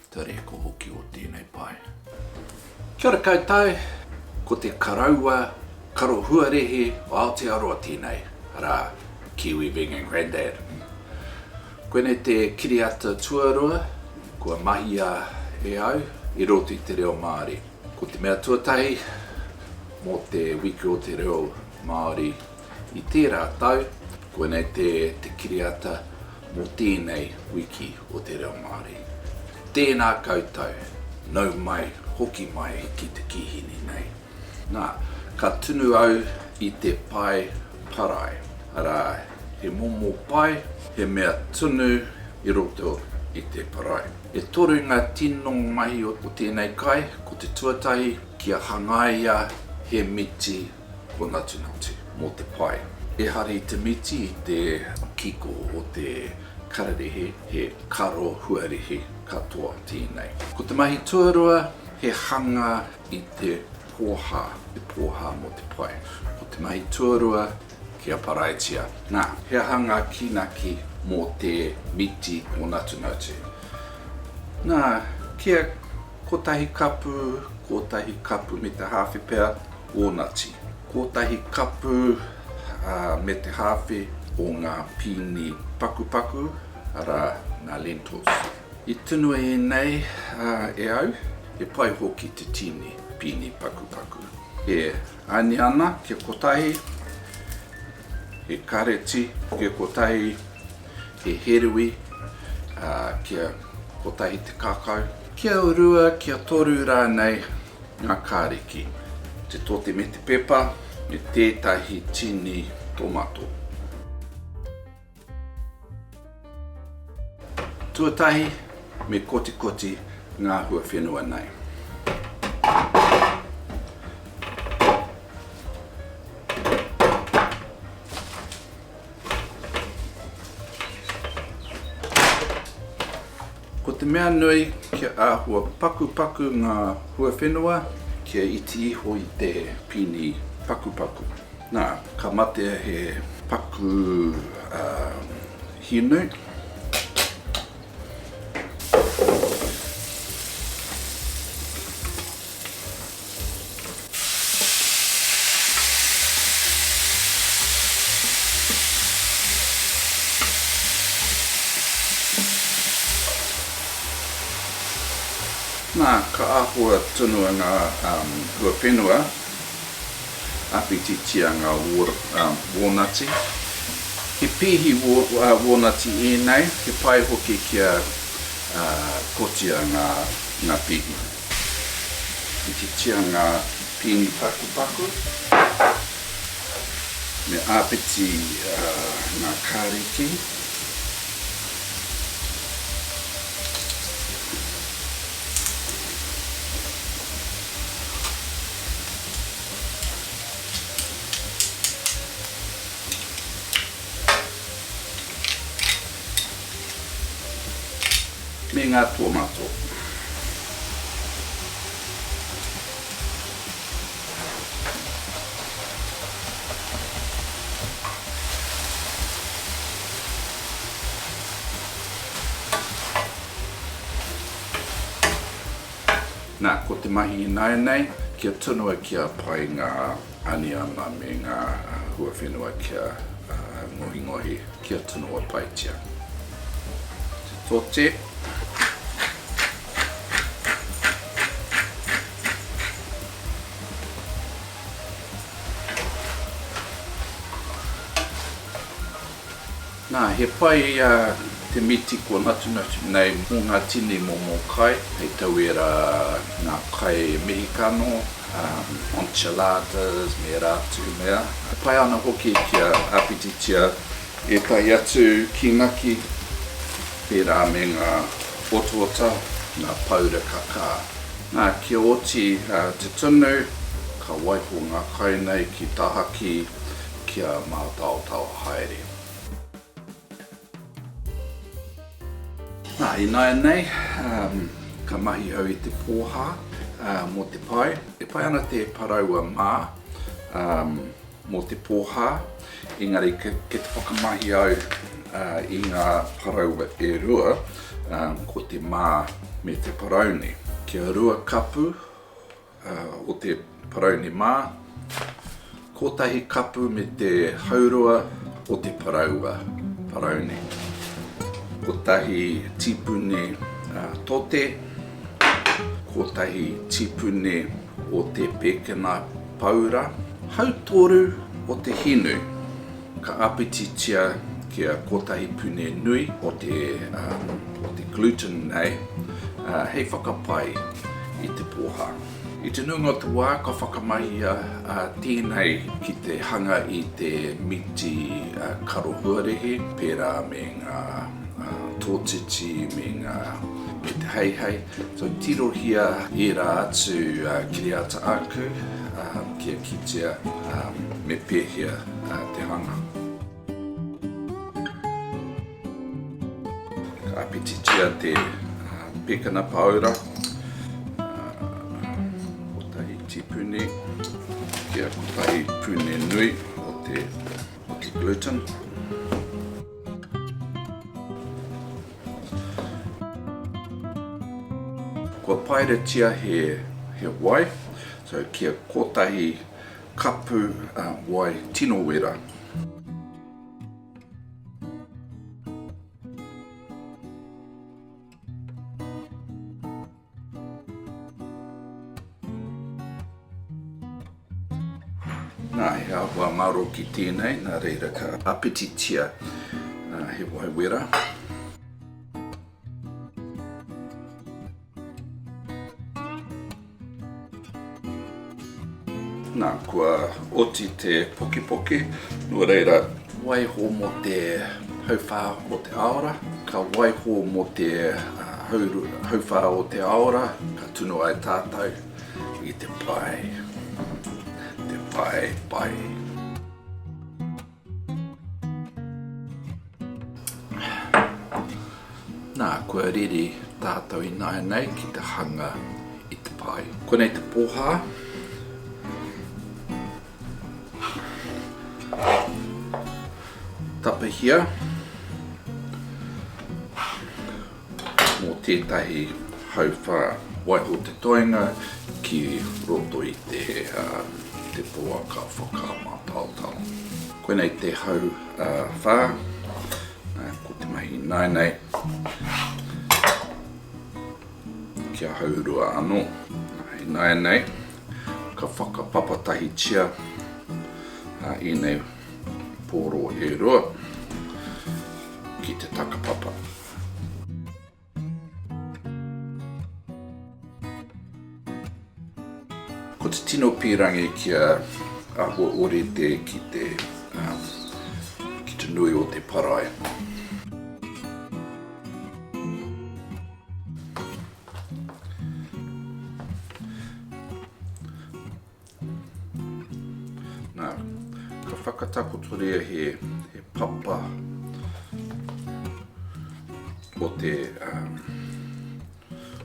Te reko hoki o tēnei pae. Kia ora koutou, ko te karaua karo huarehe o Aotearoa tēnei, arā, Kiwi Vegan Grandad. Koinei te kiriata tuarua kua mahia e au i roto i te reo Māori. Ko te mea tuatahi mō te wiki o te reo Māori i tērā tau, koinei te, te kiriata mō tēnei wiki o te reo Māori. Tēnā koutou, nau mai, hoki mai ki te kīhini nei. Nā, ka tunu au i te pae parai, arā, he momo pae, he mea tunu i roto i te parai. E toru ngā tino mahi o tēnei kai, ko te tuatahi, kia hangaia he miti Kōnatunatu mō te pae. Ehara i te miti i te kiko o te kararehe, he karo huarehe katoa tēnei. Ko te mahi tuarua he hanga i te pōhā, te pōhā mō te pae. Ko te mahi tuarua kia paraitia. Nā, he aha ngā kīnaki mō te miti kōnatunatu? Nā, kia kotahi kapu, kotahi kapu me te hāwhe pea, wōnati. Kotahi kapu me te hāwhe o ngā pīni pakupaku, arā, ngā lentils. I tunua ēnei e au, he pai hoki te tīni pīni pakupaku. He aniana kia kotahi, he kareti kia kotahi, he herui kia kotahi te kakau. Kia rua, kia toru rānei ngā kāriki, te tote me te pepa, me tētahi tini tomato. Tuatahi, me kotikoti ngā huawhenua nei. Ko te mea nui kia āhua pakupaku ngā huawhenua, kia iti iho i te pīni pakupaku. Nā, ka matea he paku hinu. Nā, ka āhua tunua ngā huawhenua, āpititia ngā wōnati. He pīhi wōnati ēnei, he pai hoki kia kotia ngā pīhi. Ititia ngā pīni pakupaku. Me āpiti ngā kāreti. Me ngā tōmato. Nā, ko te mahi ināianei, kia tunua kia pai ngā aniana me ngā huawhenua kia ngohingohi, kia tunua paitia. Te tote. Nā, he pai te miti kua natunatu nei mō ngā tini momo kai, hei tauira ngā kai Mehikano, enchiladas me ērā atu mea. E pai ana hoki kia āpititia ētahi atu kīnaki, pērā me ngā otaota, ngā paura kakā. Nā, kia oti te tunu, ka waiho ngā kai nei ki tahaki kia mātaotao haere. Nā, ināianei, ka mahi au i te pōhā mō te pae. E pai ana te paraua mā mō te pōhā, engari kei te whakamahi au i ngā paraua e rua. Ko te mā me te parauni. Kia rua kapu o te parauni mā, kotahi kapu me te haurua o te paraua parauni, kotahi tīpune tote, kotahi tīpune o te pēkena paura, hautoru o te hinu. Ka āpititia kia kotahi pune nui o te, o te gluten nei hei whakapai i te pōhā. I te nuinga o te wā ka whakamahia tēnei ki te hanga i te miti karo huarehe pērā me ngā tōtiti me ngā, me te heihei. So tirohia ērā atu kiriata āku kia kitea me pēhea te hanga. Ka āpititia te pekana pāura, kotahi tīpune, kia kotahi pune nui o te, o te gluten. Kua paeretia he, he wai, so kia kotahi kapu wai tino wera. Nā, he āhua mārō ki tēnei, nā reira ka āpititia he wai wera. Nā, kua oti te pokepoke, nō reira, waiho mō te hauwhā o te āora, ka waiho mō te hauwhā o te āora, ka tunu ai tātou i te pae, te pae pai. Nā, kua reri tātou ināianei ki te hanga i te pae. Konei te pōhā. Tapahia mō tētahi hauwhā. Waiho te toenga ki roto i te, te pouaka whakamātaotao. Koinei te hauwhā, ko te mahi ināianei, kia haurua anō. Ināianei, ka whakapapatahitia ēnei pōro e rua ki te takapapa. Ko te tino pīrangi kia āhua ōrite ki te, um, ki te nui o te parae. Nā, ka whakatakotoria he, he papa o te, um,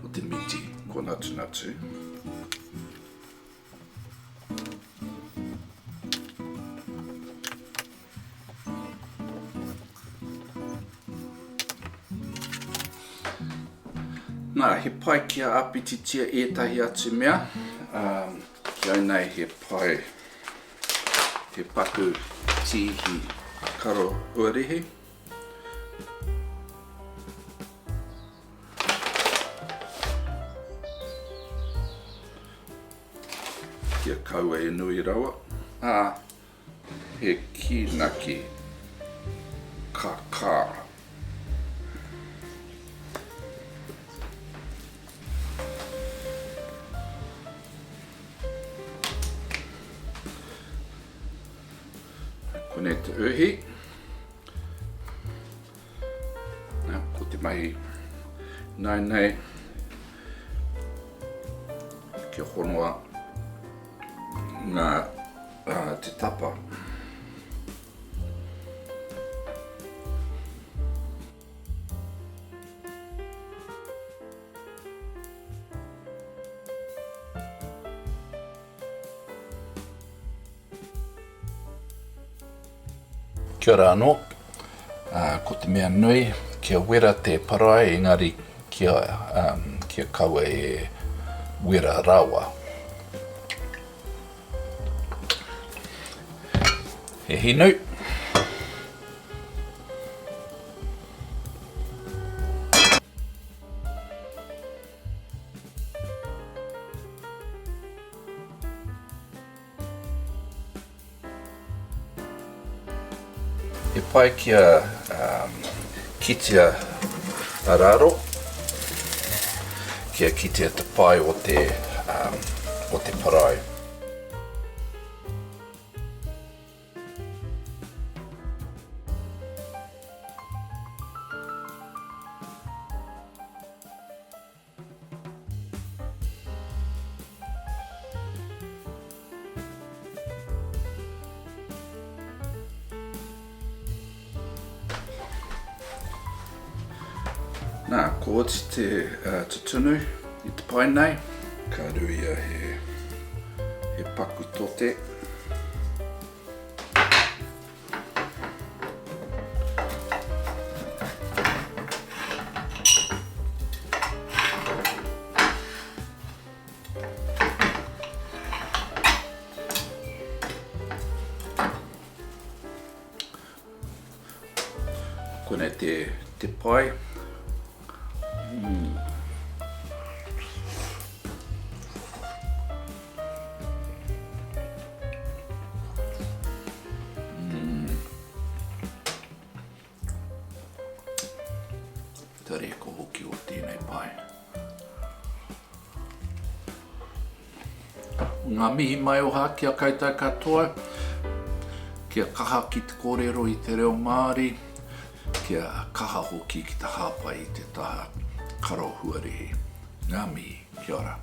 o te miti kōnatunatu. Nā, he pai kia āpititia ētahi atu mea. Um, ki au nei he pai, he paku tīhi karo huarehe. Kia kaua e nui rawa. Ā, he kīnaki kakā. Konei te uhi. Nā, ko te mahi nāianei kia honoa ngā uh, te tapa. Kia ora anō. Ko te mea nui, kia wera te parae engari kia, um, kia kaua e wera rawa. He hinu. He pai kia um, kitea a raro, kia kitea te pai o te, um, o te parae. Nā, ko oti te uh, tutunu i te pai nei. Ka ruia he, he paku tote. Konei te, te pai. Mm. Mm. Te reko hoki o tēnei pai. Ngā mihi maioha ki a koutou katoa, kia kaha ki te kōrero i te reo Māori, kia kaha hoki ki te hāpai i te taha karo huarihi. Ngā mihi, kia ora.